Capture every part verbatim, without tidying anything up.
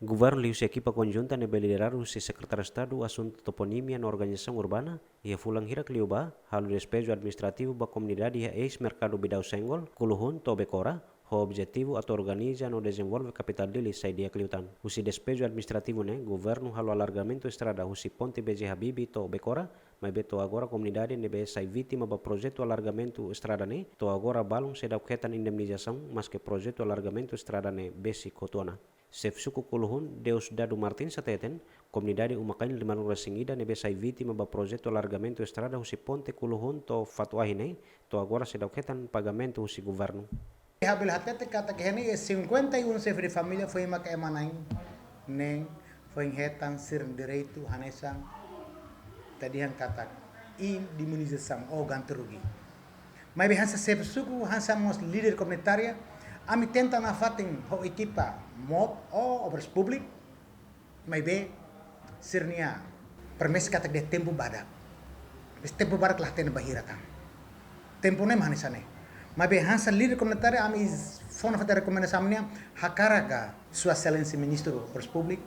Governu liuhusi ekipa konjunta ne'ebé lideradu husi Sekretáriu Estadu Asuntu Toponímia no Organizasaun Urbana, iha fulan hirak liubá, halo despeju administrativu ba komunidade iha eis-merkadu Bidau Senggol, Kuluhun to'o Bekora, ho objetivu atu organiza no dezenvolve kapitál Dili sai di'ak liután. Husi despeju administrativu ne'e, governu halo alargamentu estrada husi ponte B J Habibie to'o Bekora, maibé to'o agora komunidade ne'ebé sai vítima ba projetu alargamentu estrada ne'e, to'o agora balun seidauk hetan indemnizasaun, maske projetu alargamentu estrada ne'e besik hotu ona. Xefe suku Kuluhun, Deusdado Martins hateten, komunidade uma-kain limanulu-resin-ida ne'ebé sai vítima ba projetu alargamentu estrada husi ponte Kuluhun to'o Fatuahi ne'e, to'o agora seidauk hetan pagamentu husi governu. Ha'u bele hatete katak iha ne'e cinquenta e um xefe de família foin mak ema na'in neen foin hetan sira-nia direitu hanesan ita dehan katak indemnizasaun ou ganti rugi. Maibé hanesan xefe suku, hanesan mós líder komunitária, ami tenta nafatin ho ekipa MOP ou Obras Públikas, maibé sira-nia promesa katak dehan tempu badak. Maibé tempu badak la hatene bainhira tan. Tempu ne'e mak hanesan ne'e. Maibé hanesan líder komunitária ami fó nafatin rekomendasaun ami-nian hakarak Sua Exelénsia Ministru Obras Públikas,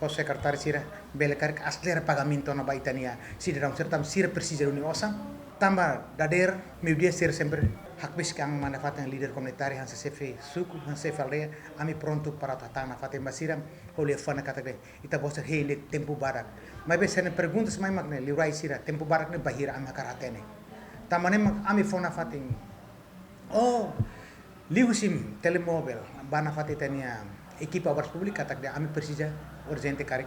ho sekretáriu sira, bele karik aselera pagamentu ona ba ita-nia sidadaun sira tanba sira presiza duni osan. Tanba dadeer, meiudia sira sempre hakbesik an mai nafatin líder komunitária hanesan xefe suku, hanesan xefe aldeia, ami prontu para atu hatán nafatin ba sira, hodi fó nafatin katak dehan ita-boot sira hein de'it tempu badak. Maibé sira-nia pergunta mai mak ne'e, liurai sira, tempu badak ne'e bainhira, ami hakarak hatene. Tanba ne'e mak ami fó nafatin. Oh, liuhusi telemóvel, ba nafatin ita-nia ekipa Obras Públikas katak dehan ami presiza urjente karik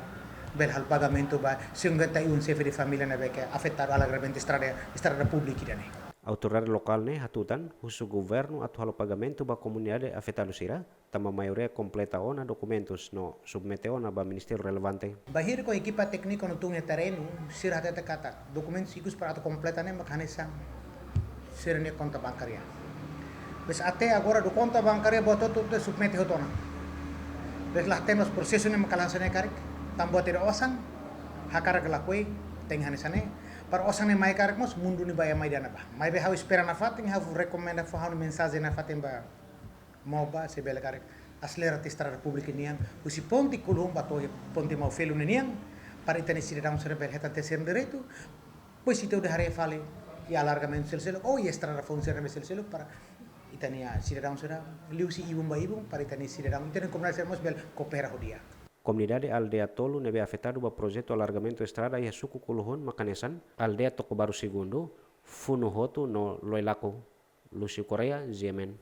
bele halo pagamentu ba cinquenta e um xefe de família ne'ebé ke afetadu alargamentu estrada, estrada públika ida-ne'e. Autoridade lokál ne'e hatutan, husu governu atu halo pagamentu ba komunidade afetadu sira, tanba maioria kompleta ona dokumentus no submete ona ba ministériu relevante. Bainhira ho ekipa tékniku ne'e tun iha terrenu, sira hatete katak dokumentus ikus para atu kompleta ne'e mak hanesan sira-nia konta bankária. Maibé até agora do konta bankária buat hotu-hotu submete hotu ona. Maibé la hatene prosesu ne'e mak hanesan ne'e karik, tanba buat ida osan, hakarak lakohi, tenke hanesan ne'e, para osan ne'e mai karik mós mundu ne'e ba ema ida-ne'ebá. Maibé ha'u espera nafatin, ha'u rekomenda fó ha'u-nia mensajen nafatin ba MOP ba, se bele karik aselera tiha estrada públika nian, husi ponte Kuluhun ba to'o ponte Maufelu ninian, para ita-nia sidadaun sira bele hetan tiha sira-nia direitu, depois ita hodi haree fali iha alargamentu seluk-seluk, ou iha estrada foun sira-ne'ebé seluk-seluk, para ita-nia sidadaun sira, liuhusi ibun ba ibun, para ita-nia sidadaun, ita-nia komunidade sira mós bele koopera ho di'ak. Komunidade aldeia tolu ne'ebé afetadu ba projetu alargamentu estrada iha suku Kuluhun mak hanesan, aldeia Tokobaru Segundu, Funuhotu no Loilaku. Lúcio Correia, G M N.